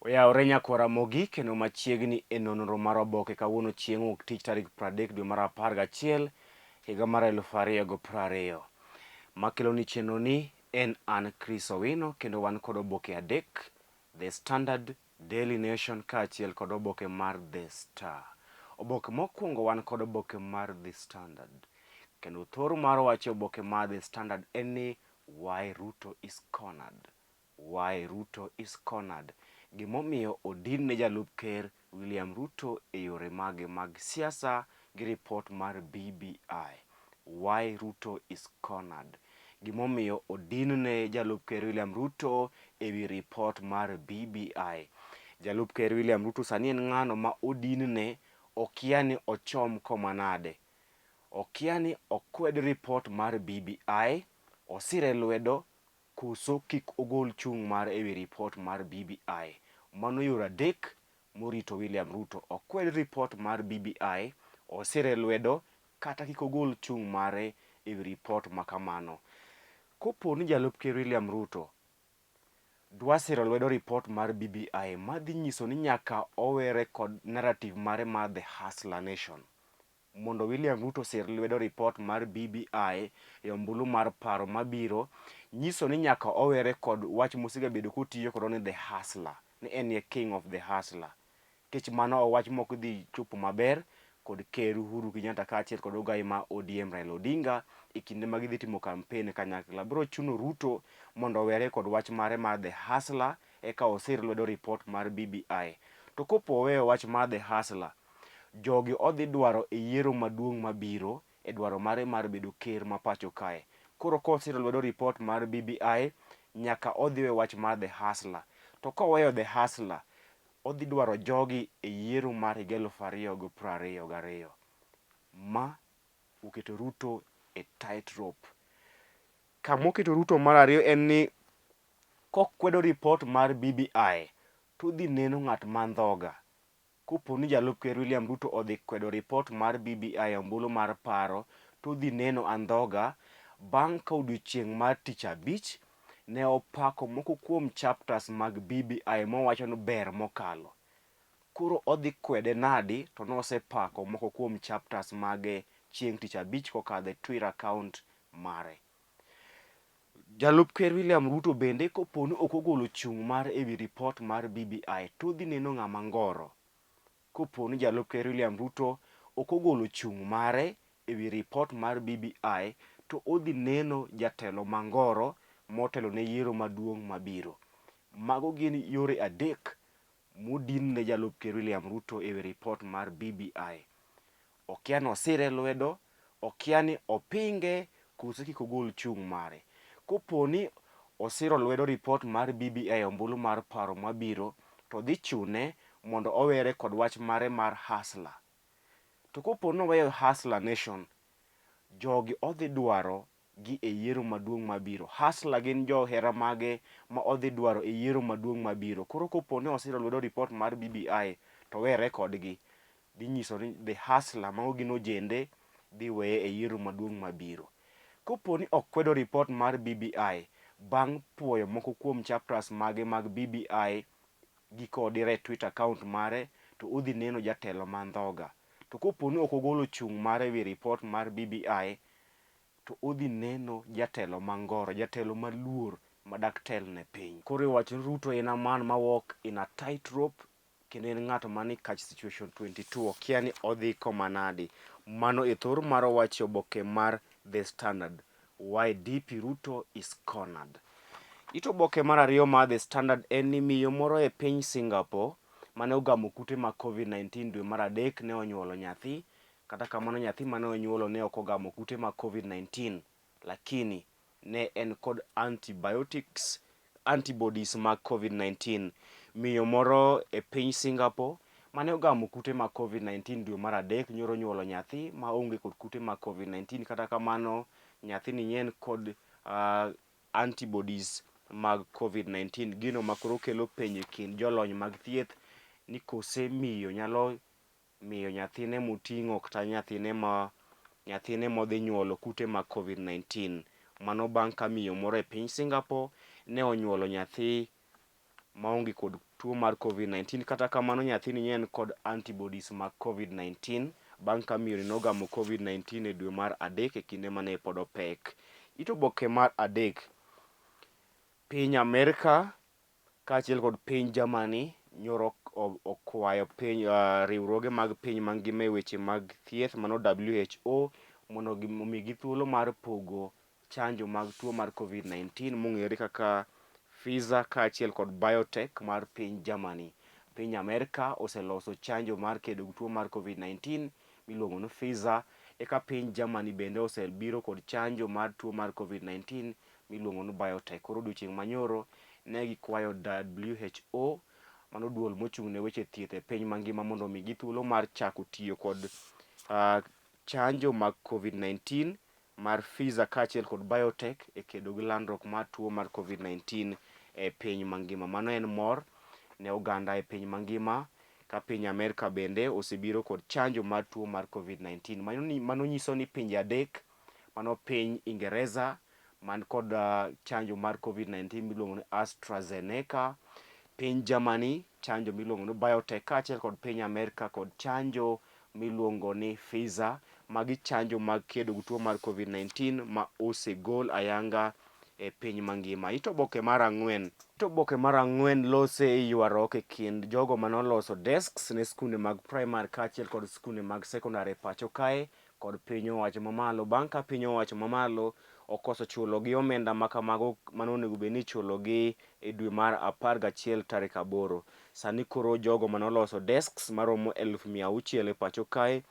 Oyawore nyakwara Ramogi kendo machiegni e nonro mar oboke kawuono chieng' wuok tich tarik 30 dwe mar 11 higa mar 2020. Makeloni chenro ni en an Chris Owino kendo wan kod oboke adek The Standard, Daily Nation kaachiel kod oboke mar The Star. Oboke mokwongo wan kod oboke mar The Standard. Kendo thor mar wach e oboke mar The Standard en ni Why Ruto is cornered. Why Ruto is cornered. Gimomiyo odin ne jalup ker William Ruto e yore mage mag siasa gi ripot mar BBI. Why Ruto is cornered. Gimomiyo odin ne jalup ker William Ruto e wi ripot mar BBI. Jalup ker William Ruto sani en ng'ano ma odin ne okia ni ochom koma nade. Okia ni okwed ripot mar BBI, osire lwedo koso kik ogol chung' mare e wi ripot mar BBI. Mano yor adek morito William Ruto. Okwed ripot mar BBI, osire lwedo kata kik ogol chung' mare e wi ripot ma kamano. Kopo ni jalup ker William Ruto dwa siro lwedo ripot mar BBI, ma dhi nyiso ni nyaka owere kod narrative mare mar The Hustler Nation. Mondo William Ruto osir lwedo ripot mar BBI e ombulu mar paro mabiro, nyiso ni nyaka owere kod wach mosegabedo kotiyo kodo ni The Hustler, ni en e king of the hustler. Nikech mano wach mok dhi chopo maber kod Ker Uhuru Kenyatta kaachiel kod ogai ma ODM Raila Odinga e kinde ma gidhi timo kampen kanyakla. Biro chuno Ruto mondo owere kod wach mare mar The Hustler eka osir lwedo ripot mar BBI. To kopo oweyo wach mar The Hustler, jogi odhi dwaro e yiero maduong' mabiro e dwaro mare mar bedo ker ma pacho kae. Koro kosiro lwedo ripot mar BBI, nyaka odhi we wach mar The Hustler. To koweyo The Hustler, odhi dwaro jogi e yiero mar higa 2022. Ma oketo Ruto e tight rope. Kamoketo Ruto mar ariyo en ni kokwedo ripot mar BBI, to odhi neno ng'at ma ndhoga. Kopo ni jalup ker William Ruto odhi kwedo ripot mar BBI e ombulu mar paro to odhi neno andhoga bang' ka odiochieng' mar tich abich ne opako moko kuom chapters mag BBI mowacho ni ber mokalo. Koro odhi kwede nadi to nosepako moko kuom chapters mage chieng' tich abich kokadho e Twitter account mare. Jalup ker William Ruto bende kopo ni ok ogolo chung' mare ewi ripot mar BBI to odhi neno ng'ama ngoro. Kopo ni jalup ker William Ruto ok ogolo chung' mare ewi ripot mar BBI to odhi neno jatelo ma ngoro motelo ne yiero maduong' mabiro. Mago gin yore adek modin ne jalup ker William Ruto ewi ripot mar BBI. Okia ni osire lwedo, okia ni opinge koso kik ogol chung' mare. Kopo ni osiro lwedo ripot mar BBI e ombulu mar paro mabiro, to dhi chune mondo owere kod wach mare mar Hustler. To kopo ni oweyo Hustler Nation, jogi odhi dwaro gi e yiero maduong' mabiro. Hustler gin johera mage ma odhi dwaro e yiero maduong' mabiro. Koro kopo ni osiro lwedo ripot mar BBI to owere kodgi, dhi nyiso ni the hustler mago gin ojende dhi weye e yiero maduong' mabiro. Kopo ni okwedo ripot mar BBI bang' puoyo moko kuom chapters mage mag BBI giko odire e Twitter account mare to odhi neno jatelo ma ndhoga. To kopo ni ok ogolo chung' mare ewi ripot mar BBI to odhi neno jatelo ma ngoro, jatelo maluor madak tel ne piny. Koro iwacho ni Ruto en a man ma walk in a tight rope kendo en ng'ato mani catch situation 22 okia ni odhi koma nadi. Mano e thor mar wach e oboke mar The Standard. Why DP Ruto is cornered. It oboke mar ariyo mar The Standard en ni miyo moro e piny Singapore mane ogamo kute mag Covid-19 dwe mar adek ne onyuolo nyathi. Kata kamano nyathi mane onyuolo ne ok ogamo kute mag Covid-19 lakini ne en kod antibiotics antibodies mag Covid-19. Miyo moro e piny Singapore mane ogamo kute mag Covid-19 dwe mar adek nyoro onyuolo nyathi ma onge kod kute mag Covid-19 kata kamano nyathini ne en kod antibodies mag Covid-19 gino ma koro kelo penjo e kind jolony mag thieth ni kose miyo nyalo miyo nyathine moting'o kata nyathine ma nyathine modhi nyuolo kute mag Covid-19. Mano bang' ka miyo moro e piny Singapore ne onyuolo nyathi maonge kod tuo mar Covid-19 kata kamano nyathini ne en kod antibodies mag Covid-19 bang' ka miyoni nogamo Covid-19 e dwe mar adek e kinde mane pod opek. It oboke mar adek, piny Amerka kaachiel kod piny Germany nyoro okwayo piny riwruoge mag piny mangima e weche mag thieth mano WHO mondo omigi thuolo mar pogo chanjo mag tuo mar Covid-19 mong'ere kaka Pfizer kaachiel kod BioNTech mar piny Germany. Piny Amerka oseloso chanjo mar kedo gi tuo mar Covid-19 miluongo ni Pfizer, eka piny Germany bende osebiro kod chanjo mar tuo mar Covid-19 miluongo ni BioNTech. Koro odiochieng' manyoro ne gikwayo WHO, mano duol mochung' ne weche thieth e piny mangima mondo omigi thuolo mar chako tiyo kod chanjo mag Covid-19 mar Pfizer kaachiel kod BioNTech e kedo gi landruok mar tuo mar Covid-19 e piny mangima. Mano en mor ne oganda e piny mangima ka piny Amerka bende osebiro kod chanjo mar tuo mar Covid-19. Mano nyiso ni pinje adek, mano piny Ingereza man kod chanjo mar Covid-19 miluongo ni AstraZeneca, piny Germany chanjo miluongo ni BioNTech kaachiel kod piny Amerka kod chanjo miluongo ni Pfizer. Magi chanjo mag kedo gi tuo mar Covid-19 ma osegol ayanga e piny mangima. It oboke mar ang'wen. It oboke mar ang'wen lose e ywaruok e kind jogo mane oloso desks ne skunde mag primar kaachiel kod skunde mag sekondar e pacho kae kod piny owacho mamalo bang' ka piny owacho mamalo okoso chulogi omenda ma kamago mane onego bed ni ichulogi e dwe mar 11 tarik 8. Sani koro jogo mane oloso desks maromo 600,000 e pacho kae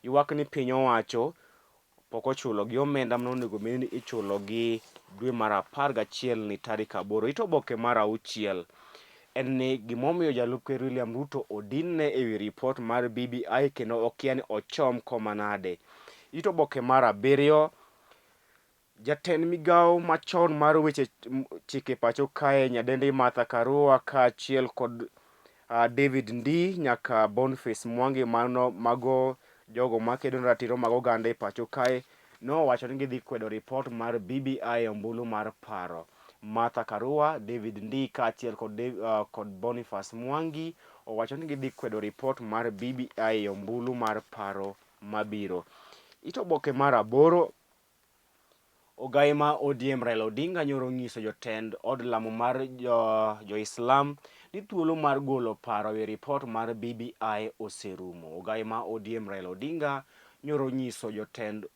ywak ni piny owacho pok ochulogi omenda mane onego bed ni ichulogi dwe mar 11 ni tarik 8. It oboke mar auchiel en ni gimomiyo jalup ker William Ruto odinne e wi ripot mar BBI kendo okia ni ochom koma nade. It oboke mar abiriyo, jatend migawo machon mar weche chike pacho kae Nyadendi Martha Karua kaachiel kod David Ndii nyaka Boniface Mwangi mano mago jogo makedo ne ratiro mag oganda e pacho kae nowacho ni gidhi kwedo ripot mar BBI e ombulu mar paro. Martha Karua, David Ndii kaachiel kod Boniface Mwangi owacho ni gidhi kwedo ripot mar BBI e ombulu mar paro mabiro. It oboke mar aboro, Ogai ma ODM Raila Odinga nyoro onyiso jotend od lamo mar jo-Islam ni thuolo mar golo paro e ripot mar BBI oserumo. Ogai ma ODM Raila Odinga nyoro onyiso jotend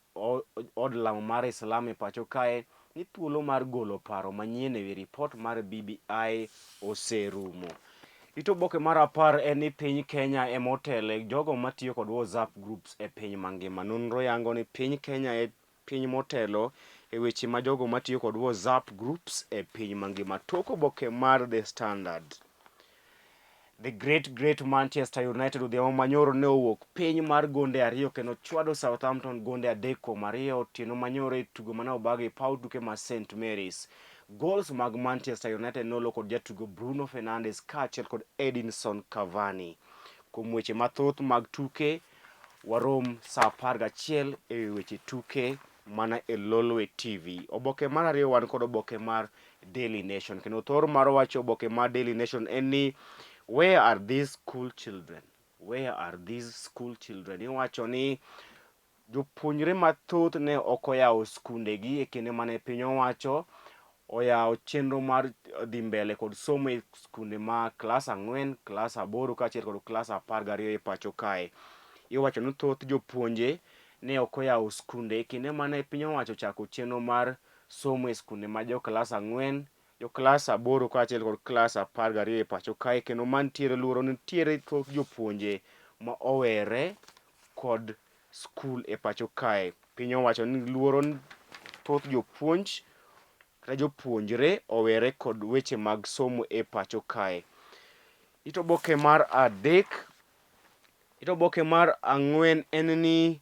od lamo mar Islam e pacho kae ni thuolo mar golo paro manyien e wi ripot mar BBI oserumo. It oboke mar apar en ni piny Kenya ema otele jogo matiyo kod WhatsApp groups e piny mangima. Nonro yango ni piny Kenya e piny motelo e weche ma jogo matiyo kod WhatsApp groups e piny mangima. Tok oboke mar The Standard. The great great Manchester United odhiambo manyoro ne owuok piny mar gonde ariyo kendo chwado Southampton gonde 3-2 otieno manyoro e tugo mane obagi e paw tuke ma St Mary's. Goals mag Manchester United nolo kod jatugo Bruno Fernandes kaachiel kod Edinson Cavani. Kuom weche mathoth mag tuke, warom saa 11 e weche tuke mana e Lolwe TV. Oboke mar ariyo wan kod oboke mar Daily Nation kendo thor mar wacho oboke mar Daily Nation en ni where are these school children? Where are these school children? Iwacho ni jopuonjre mathoth ne ok oyawo skundegi e kinde mane piny owacho oyawo chenro mar dhi mbele kod somo e skunde ma klas 4, klas 8 kaachiel kod klas 12 e pacho kae. Iwacho ni thoth jopuonje ne ok oyawo skunde e kinde mane piny owacho ochako chenro mar somo e skunde ma jo klas 4, jo klas 8 kaachiel kod klas 12 e pacho kae kendo mantiere luoro ni nitiere thoth jopuonje ma owere kod skul e pacho kae. Piny owacho ni luoro ni thoth jopuonj kata jopuonjre owere kod weche mag somo e pacho kae. It oboke mar adek, it oboke mar ang'wen en ni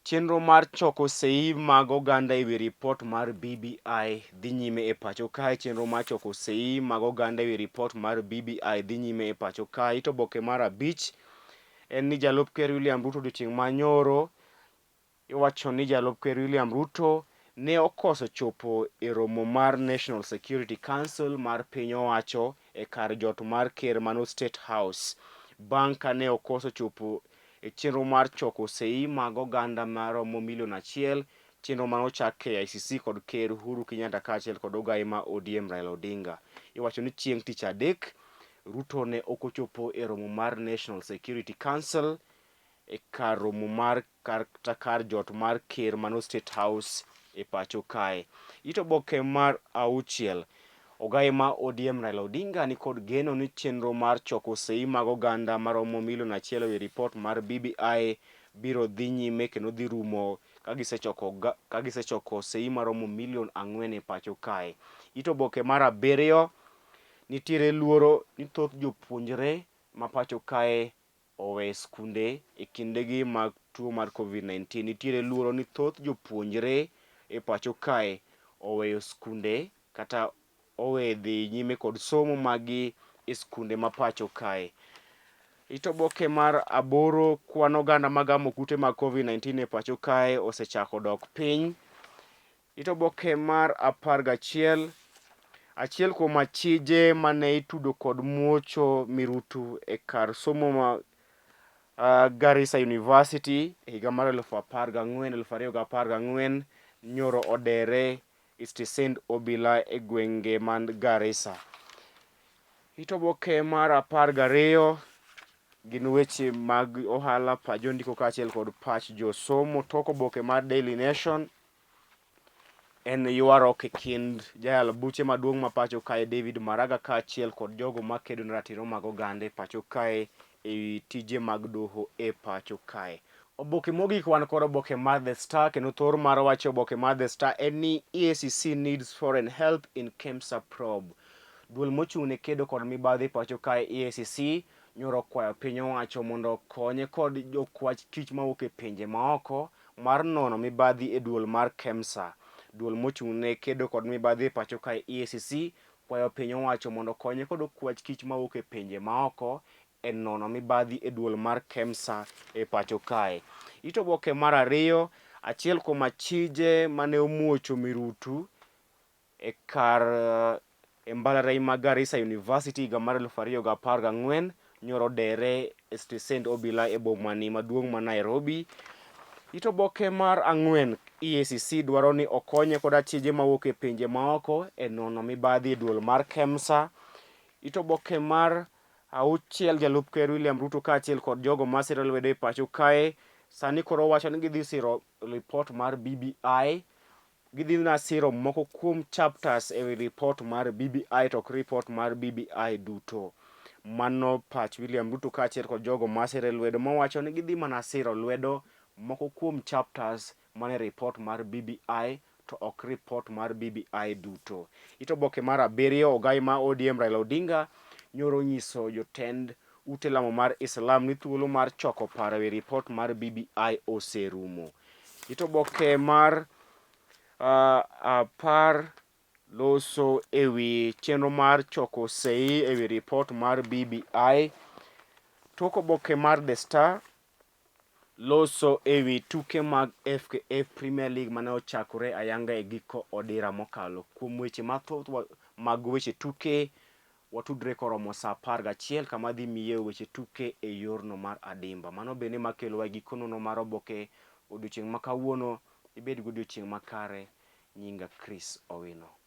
chenro mar choko sei mag oganda e wi ripot mar BBI dhi nyime e pacho kae. Chenro mar choko sei mag oganda e wi ripot mar BBI dhi nyime e pacho kae. It oboke mar abich en ni jalup ker William Ruto odiochieng' manyoro iwacho ni jalup ker William Ruto ne okoso chopo e romo mar National Security Council mar piny owacho e kar jot mar ker mano State House bang' ka ne okoso chopo e chenro mar choko sei mag oganda maromo milion achiel, chenro mane ochak KICC kod Ker Uhuru Kenyatta kaachiel kod ogaye ma ODM Raila Odinga. Iwacho ni chieng' tich adek, Ruto ne ok ochopo e romo mar National Security Council e kar romo mar kata kar jot mar ker mano State House e pacho kae. It oboke mar auchiel, ogaye ma ODM Raila Odinga nikod geno ni chenro mar choko sei mag oganda maromo milion achiel ewi ripot mar BBI biro dhi nyime kendo dhi rumo ka gisechoko sei maromo milion ang'wen e pacho kae. It oboke mar abiriyo, nitiere luoro ni thoth jopuonjre ma pacho kae owe skunde e kindegi mag tuo mar Covid-19. Nitiere luoro ni thoth jopuonjre e pacho kae oweyo skunde kata owe dhi nyime kod somo maggi e skunde ma pacho kae. It oboke mar aboro kwan oganda magamo kute mag Covid-19 e pacho kae osechako dok piny. It oboke mar 11, achiel kuom achije mane itudo kod muocho mirutu e kar somo ma Garissa University e higa mar 2014 2014 nyoro odere e stesend obila e gwenge man Garissa. It oboke mar 12 gin weche mag ohala pach jondiko kaachiel kod pach josomo. Tok oboke mar Daily Nation en ywaruok e kind jayal buche maduong' ma pacho kae David Maraga kaachiel kod jogo makedo ne ratiro mag oganda e pacho kae e tije mag doho e pacho kae. Oboke mogik wan kod oboke mar The Star kendo thor mar wach e oboke mar The Star en ni EACC needs foreign help in KEMSA probe. Duol mochung' ne kedo kod mibadhi e pacho kae EACC nyoro okwayo piny owacho mondo okonye kod jokwach kich mawuok e pinje maoko mar nono mibadhi e duol mar KEMSA. Duol mochung' ne kedo kod mibadhi e pacho kae EACC kwayo piny owacho mondo okonye kod okwach kich mawuok e pinje maoko e nono mibadhi e duol mar KEMSA e pacho kae. It oboke mar ariyo, achiel kuom achije mane omuocho mirutu e kar e mbalariany ma Garissa University higa mar 2014 nyoro odere e stesend obila e bomani maduong' ma Nairobi. It oboke mar ang'wen, EACC dwaro ni okonye kod achije mawuok e pinje maoko e nono mibadhi e duol mar KEMSA. It oboke mar auchiel, jalup ker William Ruto kaachiel kod jogo masiro lwedo e pacho kae sani koro wacho ni gidhi siro ripot mar BBI. Gidhi na siro moko kuom chapters e wi ripot mar BBI to ok ripot mar BBI duto. Mano pach William Ruto kaachiel kod jogo masire lwedo mawacho ni gidhi mana siro lwedo moko kuom chapters mane ripot mar BBI to ok ripot mar BBI duto. It oboke mar abiriyo, ogai ma ODM Raila Odinga nyoro onyiso jotend ute lamo mar Islam ni thuolo mar choko paro e wi ripot mar BBI oserumo. It oboke mar apar loso e wi chenro mar choko sei e wi ripot mar BBI. Tok oboke mar The Star loso e wi tuke mag FKF Premier League mane ochakore ayanga e giko odira mokalo. Kuom weche mathoth mag weche tuke, watudre koromo saa 11 kama dhi miye weche tuke e yorno mar adimba. Mano bende makelowa e giko nono mar oboke odiochieng' ma kawuono. Ibed gi odiochieng' makare. Nyinga Chris Owino.